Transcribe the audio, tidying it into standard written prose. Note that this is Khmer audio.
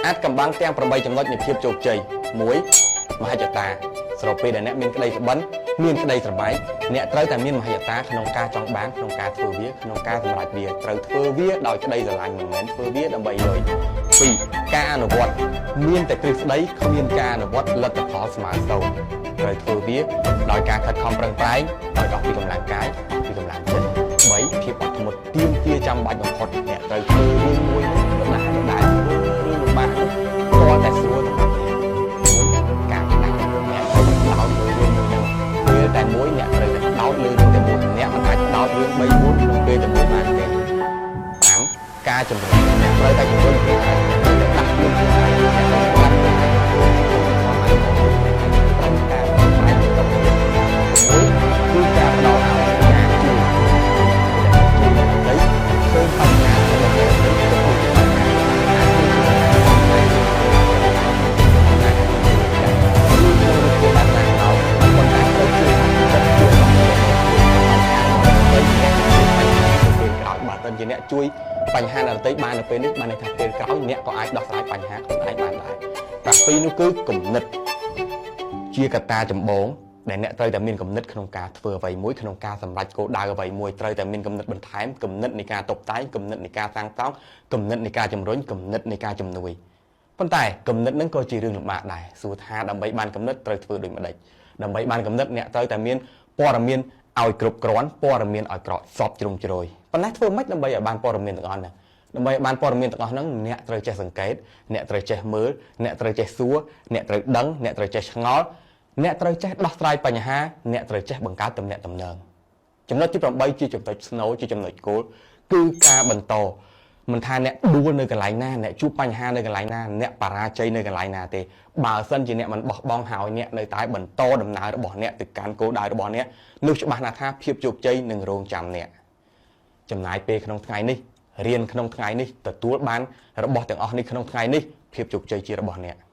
អាចកំបាំងទាំង8ចំណុចនៃភាពជោគជ័យ1មហិច្ឆតាស្របពេលដែលអ្នកមានក្តីសុបិនមានក្តីស្រមៃអ្នកត្រូវតែមានមហិច្ឆតាក្នុងការចង់បានក្នុងការធ្វើវាក្នុងការសម្រេចវាត្រូវធ្វើវាដោយក្តីស្រឡាញ់មិនមែនធ្វើវាដើម្បីលុយ2ការអនុវត្តមានតែទ្រឹស្ដីគ្មានការអនុវត្តលទ្ធផលស្មើសូន្យត្រូវធ្វើវាដោយការខិតខំប្រឹងប្រែងដោយអស់ពីកម្លាំងកាយអស់ពីកម្លាំងចិត្ត3ភាពអត់ធ្មត់ទាមទារចាំបាច់បំផុតអ្នកត្រូវធ្វើរឿងមួយនោះដដែលដដែលធ្វើរឿងលំបាកនោះទាល់តែស្រួលសម្រាប់អ្នក4ការផ្ដាំអ្នកត្រូវផ្ដោតលើរឿងមួយហ្នឹងពេលតែមួយអ្នកត្រូវតែផ្ដោតលើរឿងតែមួយអ្នកមិនអាចផ្ដោតរឿង3 4ក្នុងពេលតែមួយបានទេ5ការជំរុញអ្នកត្រូវតែជំរុញខ្លួនឯងអ្នកត្រូវតែដាក់ខ្លួនឯងអ្នកត្រូវតែដាក់ខ្លួនឯងធ្វើត្រូវការប្រែងទៅទៀត6គឺការផ្ដល់ឲ្យការជួយជួយអ្នកដទៃឃើញបញ្ហារបស់អ្នកដទៃគិតពីបញ្ហាអាចជួយជាបញ្ហាឬក្នុងរូបភាពបែបណាក៏ដោយប៉ុន្តែត្រូវជួយចិត្តជួយដល់អ្នកបញ្ហារបស់អ្នកដទៃអ្នកជួយបញ្ហានៅពេលក្រោយបើមិនជាអ្នកជួយបញ្ហាអ្នកដទៃបាននៅពេលនេះបានន័យថាពេលក្រោយអ្នកក៏អាចដោះស្រាយបញ្ហាខ្លួនឯងបានដែរ7នោះគឺគំនិត ជាកត្តាចម្បងដែលអ្នកត្រូវតែមានគំនិតក្នុងការធ្វើអ្វីមួយក្នុងការសម្រេចគោលដៅអ្វីមួយត្រូវតែមានគំនិតបន្ថែមគំនិតនៃការតុបតែងគំនិតនៃការសាងសង់គំនិតនៃការជំរុញគំនិតនៃការជំនួយប៉ុន្តែគំនិតហ្នឹងក៏ជារឿងលំបាកដែរសួរថាដើម្បីបានគំនិតត្រូវធ្វើដូចម្ដេចដើម្បីបានគំនិតអ្នកត្រូវតែមានព័ត៌មានឲ្យគ្រប់គ្រាន់ព័ត៌មានឲ្យក្រសពជ្រុងជ្រោយប៉ុន្តែធ្វើម៉េចដើម្បីឲ្យបានព័ត៌មានទាំងអស់ហ្នឹងដើម្បីឲ្យបានព័ត៌មានទាំងអស់ហ្នឹងអ្នកត្រូវចេះសង្កេតអ្នកត្រូវចេះមើលអ្នកត្រូវចេះសួរអ្នកត្រូវដឹងអ្នកត្រូវចេះឆ្ងល់អ្នកត្រូវចេះដោះស្រាយបញ្ហាអ្នកត្រូវចេះបង្កើតទំនាក់ទំនងចំណុចទី8ជាចំណុចស្នូលជាចំណុចគោលគឺការបន្តមិនថាអ្នកដួលនៅកន្លែងណាអ្នកជួបបញ្ហានៅកន្លែងណាអ្នកបរាជ័យនៅកន្លែងណាទេបើសិនជាអ្នកមិនបោះបង់ហើយអ្នកនៅតែបន្តដំណើររបស់អ្នកទៅកាន់គោលដៅរបស់អ្នកនោះច្បាស់ណាស់ថាភាពជោគជ័យនឹងរងចាំអ្នកចំណាយពេលក្នុងថ្ងៃនេះរៀនក្នុងថ្ងៃនេះទទួលបានរបស់ទាំងអស់នេះក្នុងថ្ងៃនេះភាពជោគជ័យជារបស់អ្នក។